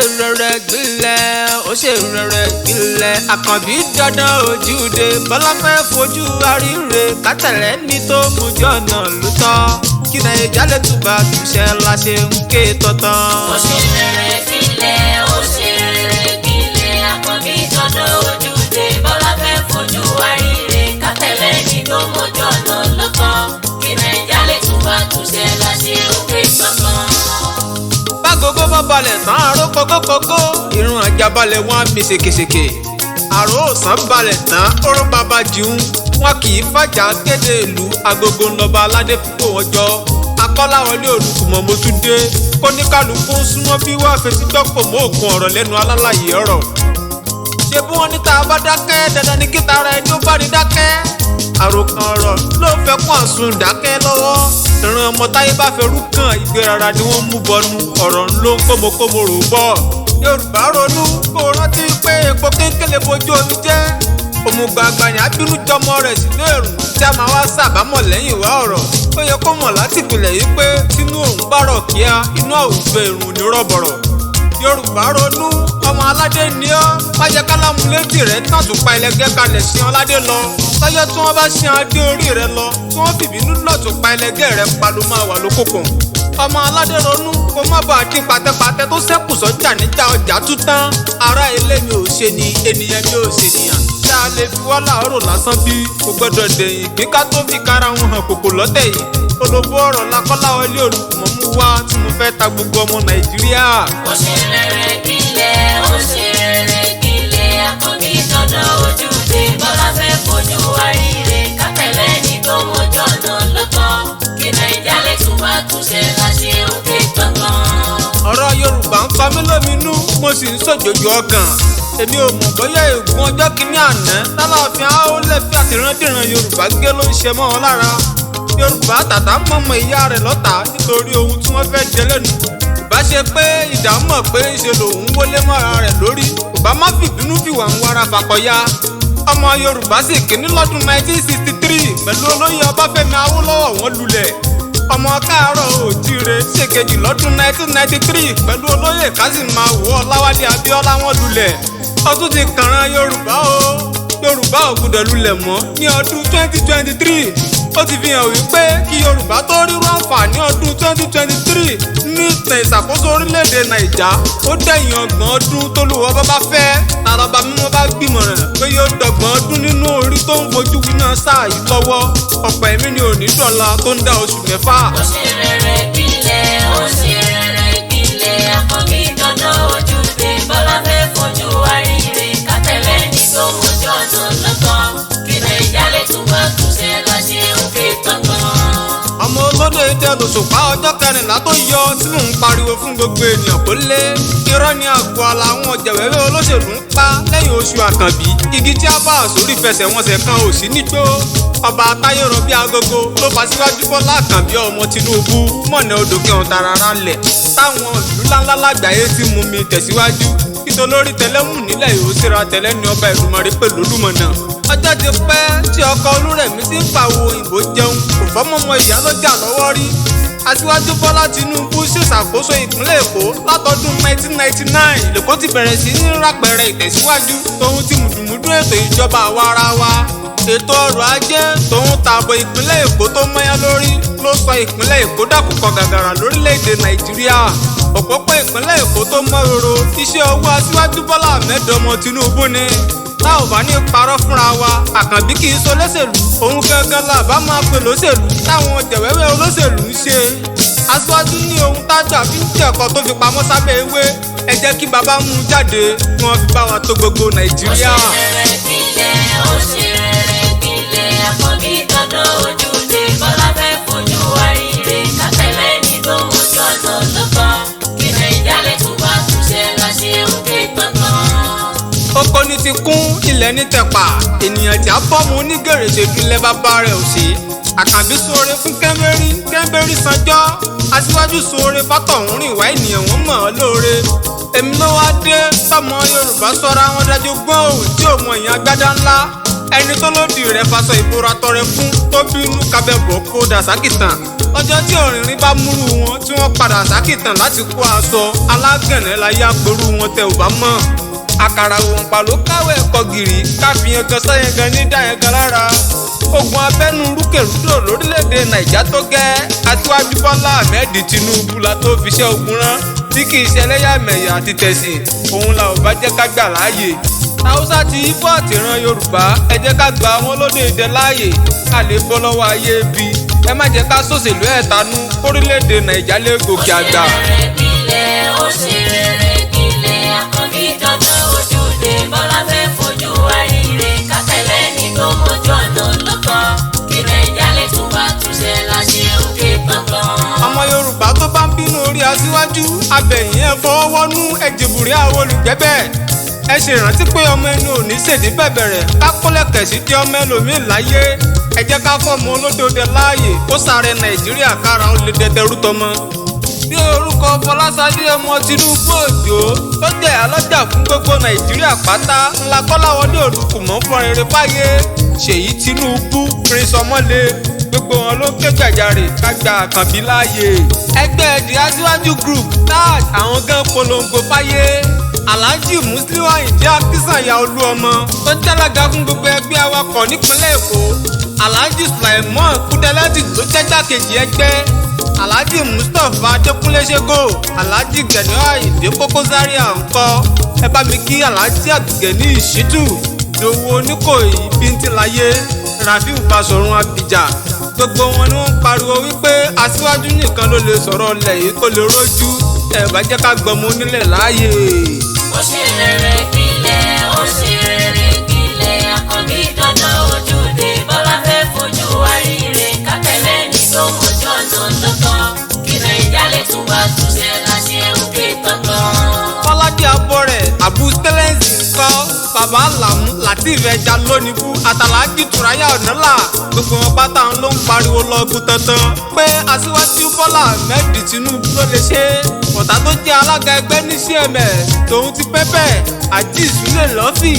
Rẹ̀rẹ̀ gbilẹ̀, ó ṣe rẹ̀rẹ̀ gbilẹ̀. Àkànbí dandan ojúde, Bọ́lá fẹ́ fojú àríre. Kátẹ̀lẹ́ ní tó mú jọ̀nà ló tọ́. Kí Nàìjà lè túbà túṣẹ́ la ṣe ń ké tọ̀tàn. Ó ṣe rere gbilẹ̀, ó ṣe rere gbilẹ̀. Àkànbí dandan ojúde, Bọ́lá fẹ́ fojú àríre. Kátẹ̀lẹ́ ní tó mú jọ̀nà ló tọ́. Kí Nàìjà lè túbà túṣẹ́ la ṣe ń ké tọ̀tàn. Bágogo bá balẹ̀ tán, aró kókókókó. Irun ajá balẹ̀, wọn á mi ṣèkèṣèkè. Àrò òsán balẹ̀ tán, oró bàbá jìún. Wọn kì í fàjà kéde ìlú. Agogo ńlọba aládé fúnpọ̀ wọn jọ. Akọ́láwọlé Olùkùmọ̀, mo tún dé. Kóníkàlùkù ń súnmọ́ bí wàá fetí dọ́pọ̀ mọ́ òkun ọ̀rọ̀ lẹ́nu alálàyé ọ̀rọ̀. Ṣé bí wọ́n ní tá a bá dákẹ́, dandan ni kí tara ẹni ó bá ní dákẹ́. Àròkàn ọ̀rọ̀ ló fẹ́ kún àsun dákẹ́ lọ́wọ́. Ìran ọmọ táyé bá fẹ́rú kàn, ìgbérara ni wọ́n mú bọnu. Ọ̀rọ̀ ló ń kómokómo rò bọ̀. Yorùbá, ronú kó rántí pé epo kéńkéle bojú omi jẹ́. Òmùgbàgbà yẹn abínú jọmọ rẹ̀ sínú ẹ̀rù tí a máa wá sàbámọ̀ lẹ́yìn ìwá ọ̀rọ̀. Ó yẹ kó mọ̀ láti ìpìlẹ̀ yìí pé tínú òun bá rọ̀ kíá, inú àwùjọ èrùn ní rọ̀bọ̀rọ̀. Yorùbá, ronú. Ọmọ aládé ni ọ́, májẹkálámù létí rẹ̀ tàtúpa ẹlẹgẹ́ kalẹ̀ sí ọládé lọ. Lọ́jọ́ tí wọ́n bá ṣe adé orí rẹ lọ, tí wọ́n fìbínú lọ́tùpa ẹlẹgẹ́ rẹ pa, ló máa wà lókùnkùn. Ọmọ aládé, ronú kó má bàa dín pàtẹ́pàtẹ́ tó ṣẹ́kù sọ́jà níjà ọjà tú tán. Ará ilé mi ò ṣe ni, ènìyàn mi ò ṣe nìyàn. Tá a lè fi wá láàárọ̀ lásán bí kò gbọ́dọ̀ dẹ̀yìn gbé ká tó fi kára wọn hàn kòkò lọ́tẹ̀ yìí. Olóbó ọ̀rọ̀ lakọ́láwọlé Olùkùmọ̀ mú wá tí mo fẹ́ ta gbogbo ọmọ Nàìjíríà. Ó ṣe rere gbilẹ̀, ó ṣe rere gbilẹ̀. Àkànbí dandan ojúde, Bọ́lá fẹ́ fojú àríre. Kátẹ̀lẹ́ ní tó mójú ọ̀nà ló tọ́. Kí Nàìjà lè túbà túṣe la ṣe ń ké tọ̀tàn. Ọ̀rọ̀ Yorùbá ń pa mí lóminú, mo sì ń sòjòjò ọkàn. Èmi ò mọ̀ bóyá ègún ọjọ́ kìíní àná tálàfin àólẹ̀ fi àtìrándìran Yorùbá gé ló ń ṣe mọ́ ọ lára. Yorùbá tàtà mọ̀mọ́ ìyá rẹ̀ lọ́tà nítorí ohun tí wọ́n fẹ́ jẹ lẹ́nu. Ìbá ṣe pé ìdààmú pé ń ṣe lòun wọlé mọ́ra rẹ̀ lórí, ìbá má fìbínú fìwà ń wára fàkọyà. Ọmọ Yorùbá sì kíní lọ́dún 1963 pẹ̀lú olóyè Ọbáfẹ́mi Awólọ́wọ̀, wọ́n lulẹ̀. Ọmọ káàárọ̀ òjíire ṣèkejì lọ́dún 1993 pẹ̀lú olóyè Kásìmáwò Ọláwálé Abíọ́lá, wọ́n lulẹ̀. Ọdún ti kànràn Yorùbá o. Yorùbá ò gbọdọ̀ lulẹ̀ mọ́ ní ọdún 2023. Ó ti fi hàn wípé kí Yorùbá tó rírú àǹfààní ọdún 2023 ní ìtàn ìṣàkóso orílẹ̀-èdè Nàìjà, ó dẹ̀yìn 30 ọdún tólúwọ́ bá bá fẹ́ tàlọ́ba mímọ́ bá gbìmọ̀ràn pé yóò dọ̀gbọ̀n ọdún nínú orí tó ń fojú winá sáà yìí lọ́wọ́. Ọ̀pọ̀ ẹ̀mí ni òní dọ̀la tó ń dá oṣù 6. Ó ṣe rere gbilẹ̀, ó ṣe rere gbilẹ̀. Àkànbí dandan ojúde, Bọ́lá fẹ́ fojú àríre. Kátẹ̀lẹ́ ní tó mójú ọ̀nà ló tọ́. Kí Nàìjà lè túbà túṣe la ṣe ń ké tọ̀tàn. Ọmọ olódò ìdẹ lòṣùpá ọjọ́ 14 tó yọ tí mò ń pariwo fún gbogbo ènìyàn kó lé. Irọ́ ni àgọ́ àlà àwọn ọ̀jẹ̀wẹ́wẹ́ olóṣèlú ń pa lẹ́yìn oṣù Àkànbí. Igi tí a bá àsórí fẹsẹ̀wọnsẹ̀ kan ò sí nígbó. Ọba Táyé rọ bí agogo ló fa síwájú Bọ́lá Àkànbí ọmọ Tinubu mọ̀nà odò kẹhùn tarara lẹ̀ táwọn ìlú ńláńlá lágbàáyé ti mú mi tẹ̀síwájú. Ìtòlórí tẹlẹ́mù nílẹ̀ yóò síra tẹ̀lẹ́ ní ọba Ìlúmọ̀rí pẹ̀lú Olúmọ̀nà. Ọjọ́ ti pẹ́ tí ọkọ Olúrẹ̀mí ti ń pàwọ̀ òyìnbó jẹun, kò fọ́mọ́mọ́ ìyálọ́jà lọ́wọ́ rí. Aṣíwájú Bọ́lá Tinubu ṣèṣàkóso ìpínlẹ̀ Èkó látọdún 1999. Lèkó ti bẹ̀rẹ̀ sí ní rápẹ̀rẹ̀ ìtẹ̀síwájú tóun ti mùdùmùdù ètò ìjọba àwa ara wa, ètò ọrọ̀ ajé tóun tààbọ̀ ìpínlẹ̀ Èkó tó mọ́yán lórí ló sọ ìpínlẹ̀ Èkó dàkúkọ gàgàrà lórílẹ̀‐èdè Nàìjíríà. Òpópó ìpínlẹ̀ Èkó tó mọ́ roro, iṣẹ́ ọwọ́ Aṣíwájú Bọ́lá Ahmed ọmọ Tinubu ni. Tá ò bá ní parọ́ fúnra wa, Àkànbí kì í sọ lóṣèlú, òun gangan là bá máa pè lóṣèlú táwọn jẹ̀wẹ́wẹ́ olóṣèlú ń ṣe. Aṣíwájú ní ohun tágbà fi ń jẹ̀kọ́ tó fi pamọ́ sábẹ́ ewé. Ẹ jẹ́ kí bàbá mú un jáde kí wọ́n fi bá wa tó gbogbo Nàìjíríà. Ó ṣe rere gbilẹ̀, ó ṣe rere gbilẹ̀. Àkànbí dandan ojúde, Bọ́lá fẹ́ fojú àríre. Kátẹ̀lẹ́ ní tó mójú ọ̀nà ló tọ́. Kí Nàìjà lè túbà túṣe la ṣe ń ké tọ̀tàn. Oko ní ti kún, ilẹ̀ ní tẹ̀pà. Ènìyàn tí a bọ́mu onígèrèsè dúlẹ̀ bàbá rẹ̀ ò sí. Àkànbí sóore fún Kẹ́mbẹ́rí, Kẹ́mbẹ́rí sanjọ́. Aṣíwájú sóore fátọ̀hún rìn wá, ènìyàn wọn mọ̀ ọ́ lóore. Èmi ló wá dé tọmọ Yorùbá sọra wọn dájú gbọ́n òun tí ò mọ èèyàn agbádá ńlá. Ẹni tó lòdì rẹ̀ faṣọ ìbora tọrẹ fún tó bínú kábẹ́bọ̀ kó dà sákìtàn. Ọjọ́ tí òrìnrìn bá múrú wọn tí wọ́n padà sákìtàn láti kó aṣọ alágànnà láyé àgbòrú wọn tẹ ò bá mọ̀. Àkàrà òǹpà ló káwé ẹ̀kọ́ gìrì káfíyàn gan sẹ́yìn gan ní dáyẹn gan lára. Ogun abẹ́nú rúkèrúdò lórílẹ̀‐èdè Nàìjà tó gẹ́ Aṣíwájú Bọ́lá Ahmed Tinubu la tó fi ṣẹ́ ogun rán tí kì í ṣe ẹlẹ́yàmẹ̀yà àti tẹ̀sìn òun la ò bá jẹ́ ká gbà láàyè. Haúsá ti Ìgbò àti ìran Yorùbá ẹ jẹ́ ká gba àwọn olóde ìdẹ láàyè ká lè bọ́ lọ́wọ́ ayé bí ẹ má jẹ́ ká ṣòṣèlú ẹ̀tanú kórílẹ̀‐èdè Nàìjà lè gòkè àgbà. Ó ṣe rere kílẹ̀, ó ṣe rere kílẹ̀, Àkànbí dandan ojúde Bọ́lá fẹ́ fojú wa ríre, kátẹ́lẹ́ ní tó mójú ọ̀nà lọ́kàn, kí Nàìjà lè tún bá túnṣe láṣẹ òkè kankan. Ọmọ Yorùbá tó bá ń bínú orí aṣíwájú abẹ̀yìn ẹ̀ fọwọ́nú ẹ̀jìbùrí àwọn olùgbẹ́bẹ̀. Ẹ ṣe ìrántí pé ọmọ ẹni ò ní ṣèdí bẹ̀bẹ̀rẹ̀ ká kólẹ̀kẹ̀ sí di ọmọ ẹlòmíì láyé. Ẹ jẹ́ ká fọ́ọ̀mù olódòdó láàyè kó sáré Nàìjíríà kára ó lè dẹdẹrú tọmọ. Bí orúkọ Fọláṣadé ọmọ Tinubu Òjó tó jẹ́ alọ́jà fún gbogbo Nàìjíríà pátá ńlá Kọ́láwọlé Olùkùmọ̀ fọ́n rere fáyé. Ṣèyí Tinubu, Prince Ọmọ́lé, gbogbo wọn ló ké gbàjarè ká gba Àkànbí láàyè. Ẹgbẹ́ The Aṣíwájú Group TAG àwọn gan polongo fáyé. Alhaji Musiliu Ayinde Akínsànyà Olúọmọ tó jálága fún gbogbo ẹgbẹ́ awakọ̀ nípínlẹ̀ Èkó. Alhaji Sulaimon Kúdẹ́lẹ́tì tó jẹ́ gbàkejì ẹgbẹ́. Alhaji Mustapha Adékúnlé Ṣégò, Alhaji Gani Ayinde Koko Zaria ńkọ́. Ẹ bá mi kí Alhaji Abdulgani Ìṣítù, Dòwú Oníkòyí Bíntílayé, Rafiu Basọ̀run Abija. Gbogbo wọn ni wọ́n ń pariwo wípé aṣíwájú nìkan ló lè sọ̀rọ̀ ọlẹ̀ yìí kó lè rójú. Ẹ bá jẹ́ ká gbọmọ onílẹ̀ láàyè. Ó ṣe rere kílẹ̀, ó ṣe rere kílẹ̀, Àkànbí dandan ojúde Bọ́lá fẹ́ fojú wa ríre, kátẹ́lẹ́ ní tó mójú ọ̀nà lọ́kàn, kí Nàìjà lè tún bá túnṣe láṣẹ òkè kankan. Kọ́ládé Abọ́rẹ̀, Abu Stẹ́lẹ́ǹsì ńkọ́, Bàbá Làmú, Lateef Ẹja Lónìbú, Àtàlájì Tùráyà Ọ̀nàlà, gbogbo wọn pátá ló ń pariwo lọ́gùn tantan pé Aṣíwájú Bọ́lá Ahmed Tinubu ló lè ṣe é. Bọ̀tá tó jẹ́ alága ẹgbẹ́ ní CMS, tòun ti pẹ́pẹ́, Àjí Ìsúlẹ̀ Lọ́fì,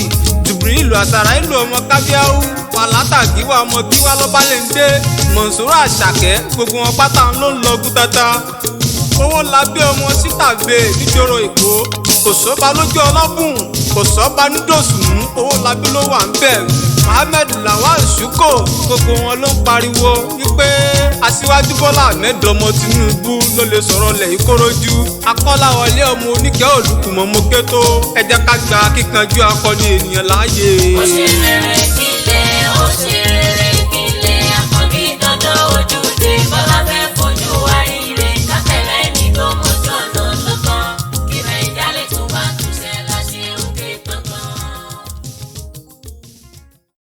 Jùbìrí ìlú Àsàrà ìlú ọmọ Kábíáwú, Wàlátàgíwá ọmọ Gíwá Lọ́bálẹ́ndé, Mọ̀nsúrà Àṣàkẹ́, gbogbo wọn pátá ló ń lọ́gùn tantan. Owó labí ọmọ sítàbé níjọrọ Èkó, kò sọ́ba lójú ọlọ́bùn, kò sọ́ba nídòsùnmù, owó labí ló wà ń bẹ̀. Mohammed Lawal Suko, gbogbo wọn ló ń pariwo wípé Aṣíwájú Bọ́lá Ahmed ọmọ Tinubu ló lè sọ̀rọ̀ lẹ̀ yìí kórójú. Akọ́láwọlé ọmọ Oníkẹ́ Olùkùmọ̀ mo ké tó, ẹ jẹ́ ká gba kíkanjú akọni ènìyàn láàyè. Ó ṣe rere kílẹ̀.